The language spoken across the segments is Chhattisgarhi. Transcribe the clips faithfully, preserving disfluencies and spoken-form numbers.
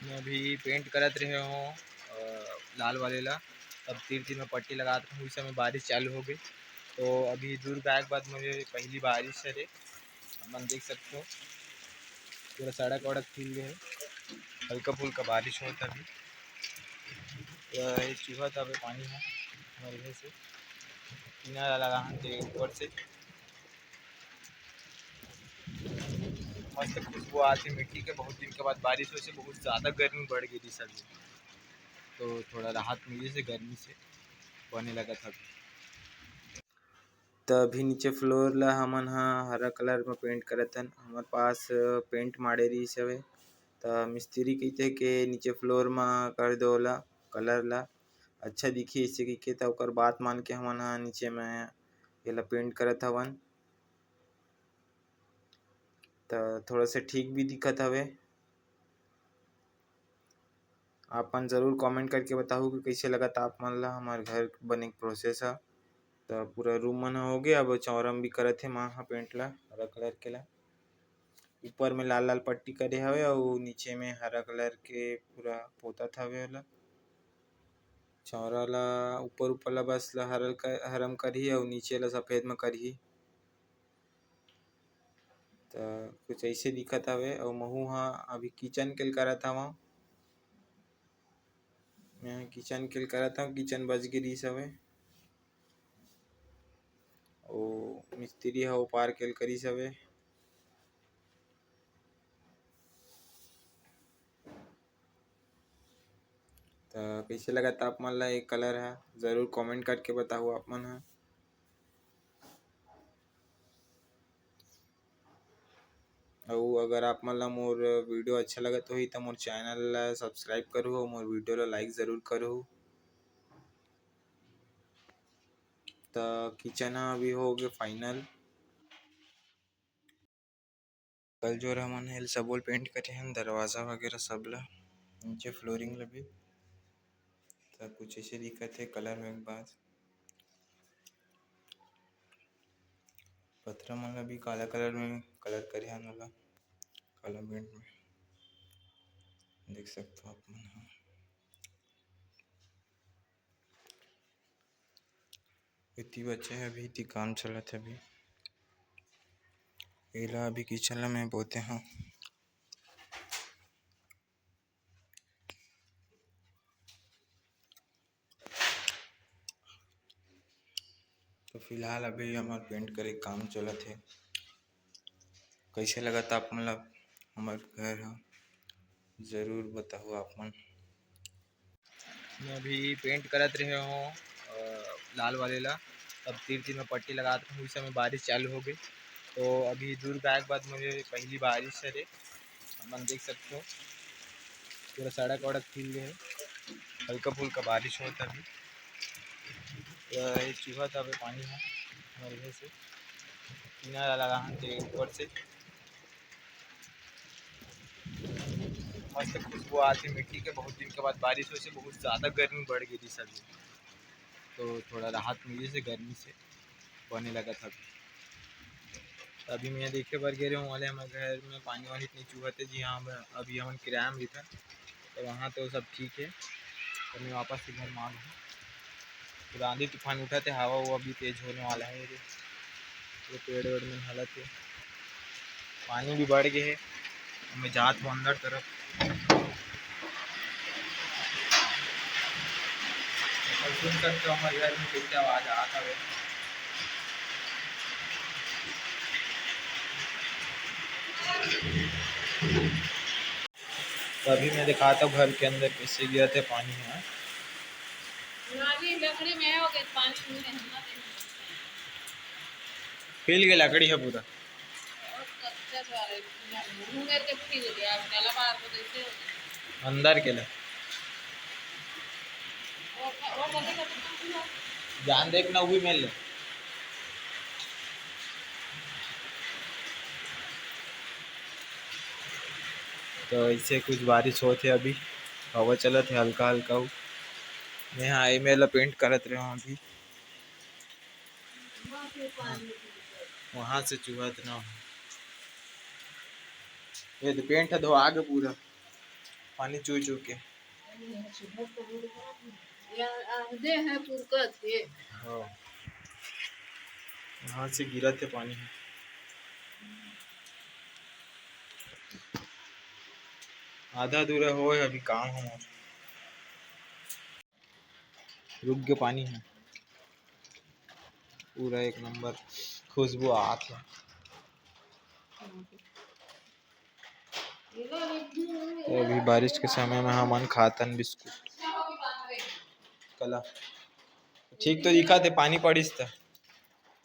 मैं अभी पेंट करत रहे हों, अ, लाल वाले ला, तब तीर-तीर में पट्टी लगात रहूँ, उस समय बारिश चालू हो गई। तो अभी दूर आए के बाद मोर पहली बारिश हरे, आप मन देख सकथो, पूरा सड़क-वड़क भीग गे हे, हल्का-फुल्का बारिश होत अभी। ये चूहत हवे पानी ह हमर घर से, टीना ला लगा हन ते ऊपर से। मस्त खुशबू आथे मिट्टी के, बहुत दिन के बाद बारिश होइसे, बहुत ज़्यादा गर्मी बढ़ गे रिहिस अभी, तो थोड़ा राहत मिलिस हे गर्मी से, बने लगत हवे। त अभी नीचे floor ला हमन ह हरा colour म paint करत हन। हमर पास paint माढ़े रिहिस हवे, त मिस्त्री कहिथे के नीचे floor म कर दे ओला colour ला, अच्छा दिखही अइसे कहिके। त ओकर बात मान के हमन ह नीचे म एला paint करत हवन। त थोड़ा से ठीक भी दिखत हवे। आप मन जरूर comment करके बताहू कि कइसे लगत आप मन ला हमर घर बने के process ह। त पूरा room मन ह होगे, अब चौरा म भी करत हे माँ ह paint ला, हरा colour के ला। ऊपर में लाल-लाल पट्टी करे हवे अउ नीचे में हरा colour के पूरा पोतत हवे ओला। चौरा ला ऊपर-ऊपर ला बस ला हरा क-, हरा म करही अउ नीचे ला सफेद म करही। त कुछ अइसे दिखत हवे अउ महू ह अभी kitchen के ल करत हवं। मैं kitchen के ल करत हवं, kitchen बच गे रिहिस हवे अउ मिस्त्री ह ओ पार के ल करिस हवे। त कइसे लगत आप मन ला ये colour ह, जरूर comment करके बताहू आप मन ह। अउ अगर आप मन ला मोर video अच्छा लगत होही त मोर channel ला subscribe करहू अउ मोर video ला like जरूर करहू। त kitchen ह अभी हो गे final। कल जो हमन ह सबो ल paint करे हन, दरवाजा वगैरह सब ला, नीचे flooring ला भी। त कुछ अइसे दिखत हे colour होए के बाद। पथरा मन ला भी काला colour में colour करे हन ओला, काला paint में देख सकथो आप मन ह। एती बचे हे, अभी एती काम चलत हे। अभी एला अभी kitchen ला मैं बोते हव। तो फिलहाल अभी हमर paint करे के काम चलत हे। कइसे लगत आप मन ला हमर घर ह, जरूर बताहू आप मन। मैं अभी paint करत रहे हों, अ, लाल वाले ला, तब तीर-तीर में पट्टी लगात रहूँ, उस समय बारिश चालू हो गई। तो अभी दूर आए के बाद मोर पहली बारिश हरे, आप मन देख सकथो, पूरा सड़क-वड़क भीग गे हे, हल्का-फुल्का बारिश होत अभी। ये चूहत हवे पानी ह, हमर घर से, टीना ला लगा हन ते ऊपर से। मस्त खुशबू आथे मिट्टी के, बहुत दिन के बाद बारिश होइसे, बहुत ज़्यादा गर्मी बढ़ गे रिहिस अभी, तो थोड़ा राहत मिलिस हे गर्मी से, बने लगत हवे। अभी मैं देखे बर गे रहे हूँ, वाले हमर घर में पानी वानी नइ चुहत हे, जी हाँ, हम, अभी हमन किराया में रहिथन, तो वहाँ तो सब ठीक हे, तो मैं वापस से घर में आ गया हूँ। पूरा आंधी तूफान उठत हे, हवा उवा भी तेज होने वाला हे। ये पेड़ वेड़ मन हलत हे, पानी भी बढ़ गए हे। मैं जात हूँ अंदर तरफ। तो सुन सकते हो हमारे घर में कैसे आवाज आत हवे। तो अभी मैं दिखाता हूँ घर के अंदर कैसे गिरत हे पानी ह। नाली लकड़ी में हो गए, पानी में हम ना देंगे। फैल गए लकड़ी ह पूरा। और कच्चा ज्वार है, घूम करके फैल गया, अब गला बाहर को देखते हो। अंदर के ले। वो, वो गले का तो पूरा जान देख ना, वो भी मिल ले। तो ऐसे कुछ बारिश होत हे अभी, हवा चलत हे हल्का हल्का। मैं हाँ, एमे ला paint करत रहे हूँ अभी। वहाँ से चुहत ना हो। ये तो paint है, धो आगे पूरा। पानी चुई चुई के। या आदे है पुरकत हे। हाँ, यहाँ से गिरा थे पानी ह। आधा अधूरा होय अभी काम हमर। रुक गए पानी ह, पूरा एक नंबर खुशबू आत है। अभी बारिश के समय में हमन खातन बिस्कुट। कला ठीक तो दिखा थे, पानी पड़िस त।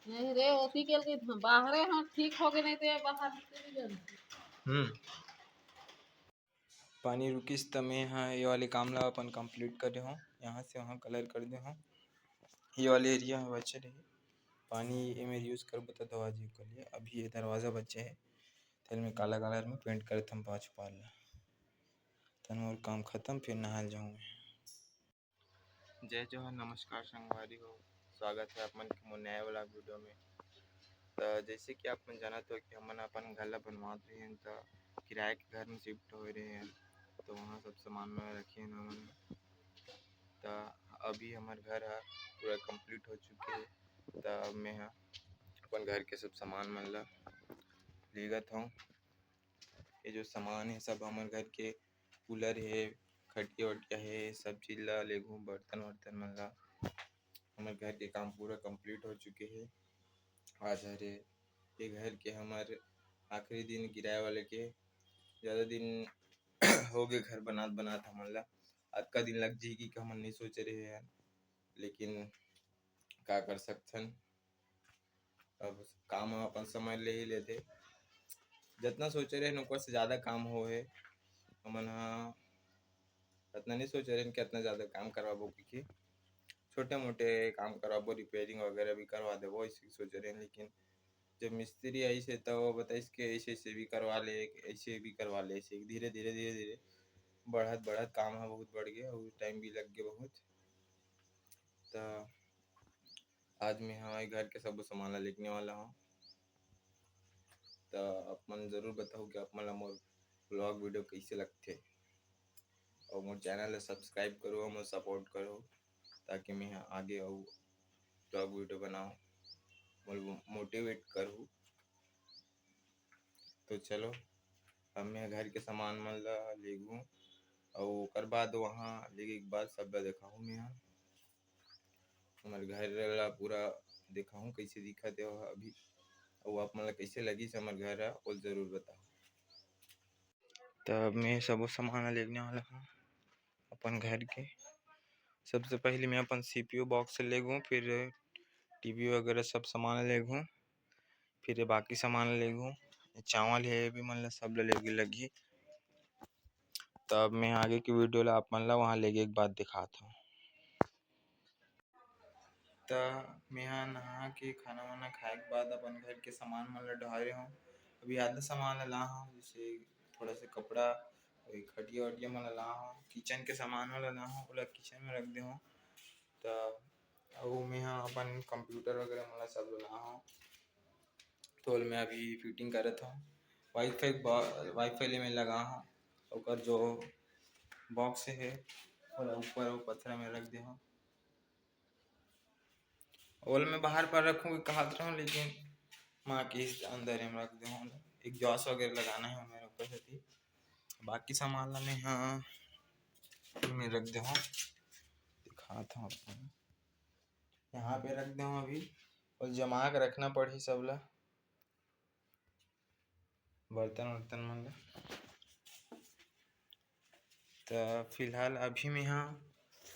नहीं रे, ओती के लगे बाहरे हाँ ठीक हो गए, नहीं तो ये बाहर निकल ही जाना। हम्म। पानी रुकिस त मैं ह ये वाले काम ला अपन कंप्लीट कर दे हूँ, यहाँ से वहाँ कलर कर दे हूँ। ये वाले एरिया में बचे रही पानी, ये मेरे यूज़ करबो त धोआ जी कर लिए। अभी ये दरवाज़ा बचे है, तेल में काला कलर में पेंट करत हम पाँच पार ला। तन मोर काम खत्म, फिर नहाल जाऊँ मैं। जय जोहार, नमस्कार संगवारी हो, स्वागत है आप मन के मोर नया वाला वीडियो में। त जैसे कि आप मन जानत हो कि हमन अपन घर ला बनवात रहे हैं, त किराए के घर में शिफ्ट हो रहे हैं, तो वहाँ सब सामान में रखे हैं हमन। त अभी हमर घर ह पूरा कंप्लीट हो चुके है, त अब मैं ह अपन घर के सब सामान मन ला लेगत हूँ। ये जो सामान है सब हमर घर के, कूलर है, खटिया वटिया है, सब चीज ला लेगहूँ, बर्तन वर्तन मन ला। हमर घर के काम पूरा कंप्लीट हो चुके है। आज हरे ये घर के हमर आखिरी दिन किराए वाले के। ज़्यादा दिन हो गए घर बनात बनात हमन ला, अतका दिन लग जाही कि हमन नहीं सोचे रहे हैं, लेकिन का कर सकथन। अब काम ह अपन समय ले ही लेथे। जतना सोचे रहे ओकर से ज़्यादा काम हो हे। हमन ह अतना नहीं सोचे रहे कि अतना ज़्यादा काम करवाबो, क्योंकि छोटे मोटे काम करवाबो, रिपेयरिंग वगैरह भी करवा देबो, ऐसे सोचे रहे। लेकिन जब मिस्त्री आइस हे, त वो बताइस के ऐसे ऐसे भी करवा ले, ऐसे भी करवा ले, ऐसे धीरे धीरे धीरे धीरे बढ़त बढ़त काम ह बहुत बढ़ गया और टाइम भी लग गया बहुत। त आज मैं ह ये घर के सबो सामान ला लेगने वाला हूँ। त आप मन जरूर बताओ कि आप मन ला मोर व्लॉग वीडियो कैसे लगथे, और मोर चैनल ला सब्सक्राइब करो और मोर सपोर्ट करो, ताकि मैं ह आगे अउ व्लॉग वीडियो बनाऊँ, मोर मोटिवेट करूँ। तो चलो, अब मैं घर के सामान मन ला लेगहूँ, अउ ओकर बाद वहाँ लेगे के बाद सब ला देखाहूँ मैं ह। हमर घर ला पूरा देखाहूँ कैसे दिखत हे अभी, अउ आप मन ला कैसे लगिस हमर घर ह, वो जरूर बताओ। तब मैं सबो सामान ला लेगने वाला हूँ अपन घर के। सबसे पहले मैं अपन सीपीयू बॉक्स लेगहूँ, फिर टीवी वगैरह सब सामान लेगहूँ, फिर ये बाकी सामान लेगहूँ। ये चावल है, ये भी मन ला सब ला लेगे लगही। तब मैं आगे की वीडियो ला आप मन ला वहाँ लेगे के बाद दिखात हूँ। त मेहा नहा के खाना वाना खाए के बाद अपन घर के सामान मन ला डहारे हूँ। अभी आधा सामान ला ला हूँ, जैसे थोड़ा सा कपड़ा, वही खटिया वटिया मन ला ला हूँ, किचन के सामान मन ला ला हूँ, ओला किचन में रख दे हूँ। त अउ मेहा अपन कंप्यूटर वगैरह मन ला सब ला ला हूँ। तो मैं अभी फिटिंग करत हूँ। वाईफाई वाईफाई ले मैं लगा हूँ, ओकर जो बॉक्स है ओला ऊपर वो पथरा में रख दे हूँ। ओला मैं बाहर पर रखूँ कहत रहूँ, लेकिन माँ के इस अंदर में रख दे हूँ। एग्जॉस्ट वगैरह लगाना है मेरे ऊपर से थी। बाकी सामान ला मैं हाँ में रख दे हूँ, दिखात हूँ आपको। यहाँ पे रख दे हूँ अभी, और जमा के रखना पड़ही सब ला, बर्तन वर्तन मन ला। त फिलहाल अभी मैं हा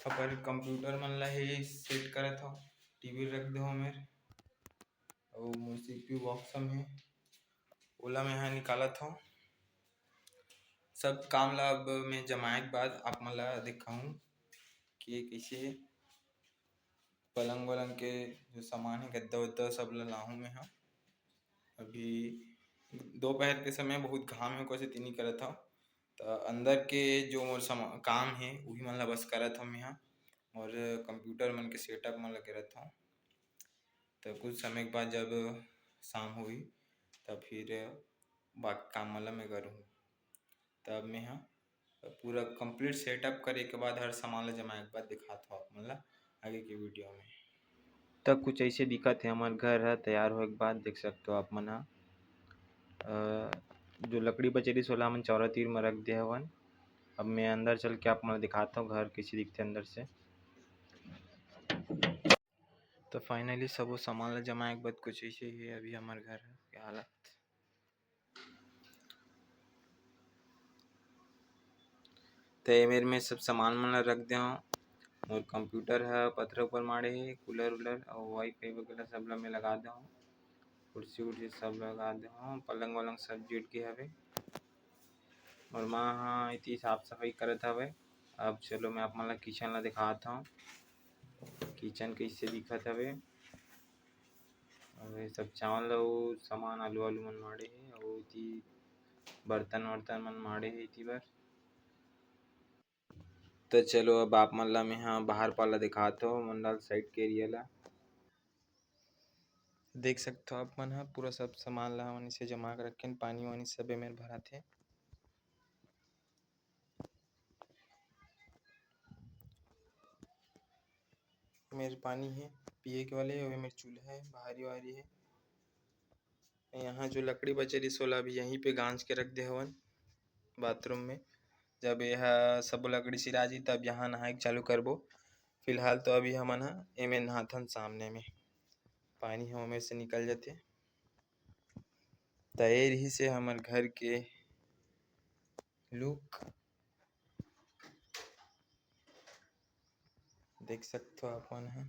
अपन कंप्यूटर मन ला ही सेट करत हूँ। टीवी रख दे हूँ मेर, अउ मोर सीपीयू बॉक्स में हे, ओला मैं हा निकालत हूँ। सब काम ला अब मैं जमाए के बाद आप मन ला दिखाऊँ कि कैसे पलंग वलंग के जो सामान है, गद्दा वद्दा, सब ला लाहूँ मैं हा। अभी दोपहर के समय बहुत घाम है, ओकर सेती नी करत हव। त अंदर के जो मोर समा-, काम है, उही मन ला बस करत हव मैं हा। मोर कंप्यूटर मन के सेटअप मन ला करत हव। त कुछ समय के बाद जब शाम होही, त फिर बाकी काम मन ला मैं करहूँ। तब मैं हा पूरा complete setup करे के बाद, हर सामान ला जमाए के बाद दिखात हो आप मन ला आगे के video में। त कुछ ऐसे दिखत हे हमर घर ह तैयार होए के बाद, देख सकते हो आप मन ह। अ, जो लकड़ी बचे रहिस ओला हमन चौरा तीर म रख दे हवन। अब मैं अंदर चल के आप मन ला दिखात हव घर कैसे दिखथे अंदर से। तो finally सबो सामान ला जमाए के बाद कुछ ऐसे ही है अभी हमर घर के हालत। तो ये मेर में सब सामान मन ला रख दे हव। मोर computer ह पथरा ऊपर माड़े हे, cooler उलर अउ wifi वगैरह सब ला मैं लगा दे हव। कुर्सी उर्सी सब लगा दे हव, पलंग वलंग सब जुट गे हवे। मोर माँ ह इति साफ सफाई करत हवे। अब चलो मैं आप मन ला kitchen ला दिखात हव, kitchen कैसे दिखत हवे। अउ ये सब चावल अउ सामान आलू वालू मन माड़े हे, अउ इति बर्तन वर्तन मन माड़े हे इति बर। तो चलो अब आप मन ला मैं ह बाहर पाला दिखात हव, मंडल side के area ला। देख सकत हो आप मन ह पूरा सब सामान ला हमन इसे जमा के रखेन, पानी वानी सब एमेर भराथे। मेर पानी हे पिए के वाले, अउ मेर चूल्हा हे, बाहरी वाहरी हे। यहाँ जो लकड़ी बचे रहिस ओला अभी यहीं पे गांज के रख दे हवन bathroom में। जब यह सब लकड़ी सिरा जी तब यहाँ नहाए के चालू करबो। फिलहाल तो अभी हमन ह एमे नहाथन सामने में, पानी ह ओमे से निकल जाथे। त ये रहिस हे हमर घर के look, देख सकत हो आप मन ह।